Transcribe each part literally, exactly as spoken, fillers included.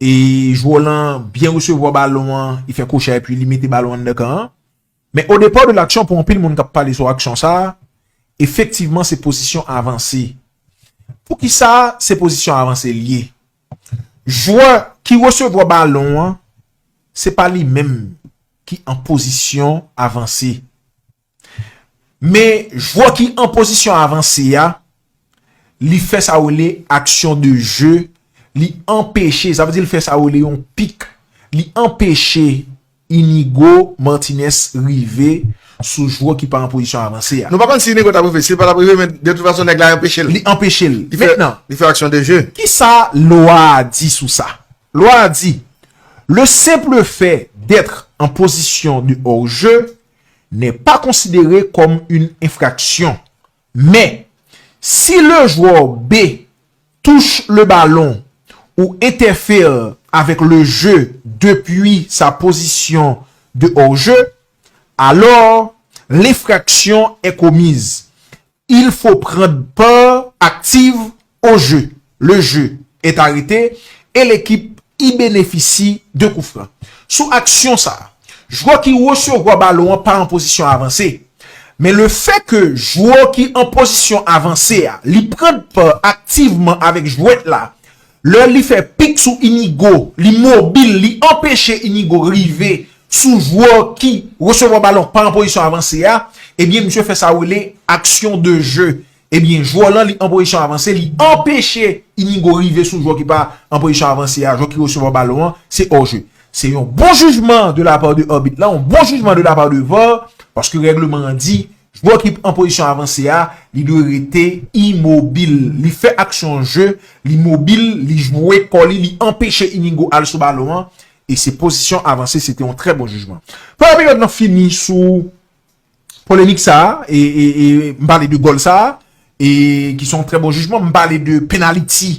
E jwè lan byen resevwa balon an, li fè kwocha epi li mete balon an anndan kan an. Men au départ de l'action, pou anpil moun k ap pale sou aksyon sa a, efektivman se pozisyon avanse. Poukisa se pozisyon avanse l ye? Jwè ki resevwa balon an, se pa li menm ki an pozisyon avanse. Men jwè ki an pozisyon avanse a, li fè sa yo rele action de jeu, li anpeche, sa vle di l fè sa yo rele yon pik, li anpeche Inigo Martinez rive sou jwè ki pa an pozisyon avanse a. Nou pa konn si Inigo t ap rive, si l pa t ap rive, men de tout fason nèg la anpeche l. Li anpeche l. Li fè, Mentnan, li fè action de jeu. Kisa lwa a di sou sa? Lwa a di, le simple fait d'être en position de hors-jeu n'est pas considéré comme une infraction. Mais, si le joueur B touche le ballon ou interfère avec le jeu depuis sa position de hors-jeu, alors l'infraction est commise. Il faut prendre part active au jeu. Le jeu est arrêté et l'équipe y bénéficie de coups francs. Sou aksyon sa a, jwè ki resevwa balon an pa an pozisyon avanse. Men le fait que jwè ki an pozisyon avanse a, li pran pa aktivman avèk jwèt la, lè li fè pik sou Inigo, li mobil, li anpeche Inigo rive sou jwè ki resevwa balon pa an pozisyon avanse a, ebyen, misye fè sa yo rele action de jeu. Ebyen, jwè lan, li an pozisyon avanse, li anpeche Inigo rive sou jwè ki pa an pozisyon avanse a, jwè ki resevwa balon an, se hors-jeu. Se yon bon jijman de la part de arbit la, yon bon jijman de la part de VAR, paske règleman an di, jwè ki an pozisyon avanse a, li dwe rete imobil. Li fè aksyon jeu, li mobil, li jwe kò li, li anpeche Inigo al sou balon an, e se pozisyon avanse, se te yon trè bon jijman. Premye peryòd lan fini sou polemik sa a, e, e, e m pale de gòl sa a, e ki se yon trè bon jijman, m pale de penaliti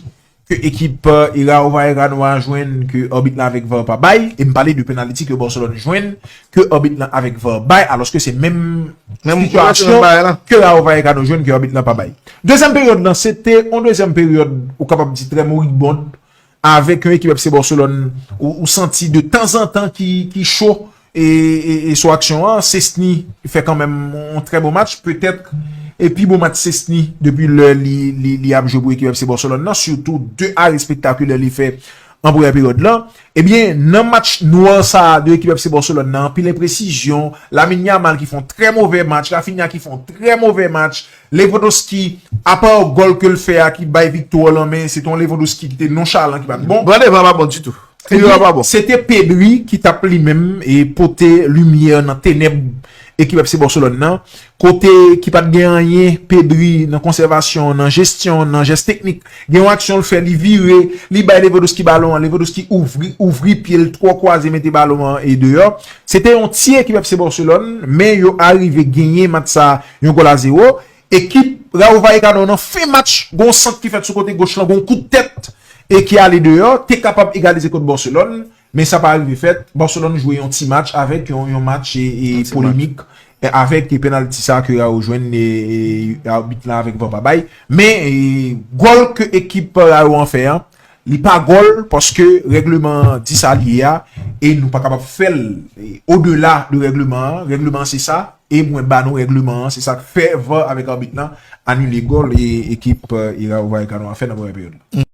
ke ekip, e, Rayo Vallecano a jwenn ke arbit lan avèk VAR pa bay, e m pale de penaliti ke Barcelone jwenn ke arbit lan avèk VAR bay, alòske se menm sitiyasyon ke Rayo Vallecano jwenn ke arbit lan pa bay. Dezyèm peryòd lan, se te yon dezyèm peryòd, ou kapab di trè moribond, avèk yon ekip F C Barcelone, ou, ou santi de tanzantan ki, ki cho, e, e, e sou aksyon an, Szczesny fè kanmenm yon trè bon match, petèt, e pi bon match Szczesny depi lè li, li, li ap jwe pou ekip F C Barcelone nan, sitou de arè espektakilè li fè an premyè peryòd lan. Ebyen, nan match nwa sa a de ekip F C Barcelone nan, anpil enpresizyon, Lamine Yamal ki fè yon trè movè match, Raphinha ki fè yon trè movè match, Lewandowski, apa gòl ke l fè a ki bay viktwa lan, men se te yon Lewandowski ki te nonchalan, ki pa t bon. Pran devan pa bon ditou. Figi a pa bon. Se te Pedri ki t ap li menm e pote limyè nan tenèb ekip F C Barcelone nan. Kote ki pa t gen anyen, Pedri nan konsèvasyon, nan jesyon, nan jès teknik. Gen yon aksyon l fè, li vire, li bay Lewandowski balon an, Lewandowski ouvri, ouvri pye l, twò kwaze, mete balon an e deyò. Se te yon ti ekip F C Barcelone, men yo arive genyen match sa yon gòl a zewo. Ekip Rayo Vallecano nan fen match, gon sant ki fèt sou kote goch lan, gon kout tèt e ki ale deyò, te kapab egalize kont Barcelone, men sa pa rive fèt. Barcelone jwe yon ti match avèk yon, yon match e, e polemik, e avèk e penalti sa ke Rayo jwenn e, e arbit lan avèk VAR pa bay. Men e gòl ke ekip Rayo an fè an, li pa gòl paske règleman an di sa li ye a, e nou pa kapab fè l e odela de règleman an. Règleman an se sa, e mwen ba nou règleman an, se sa k fè VAR avèk arbit lan anile gòl e ekip e Rayo Vallecano a fè nan premyè peryòd la.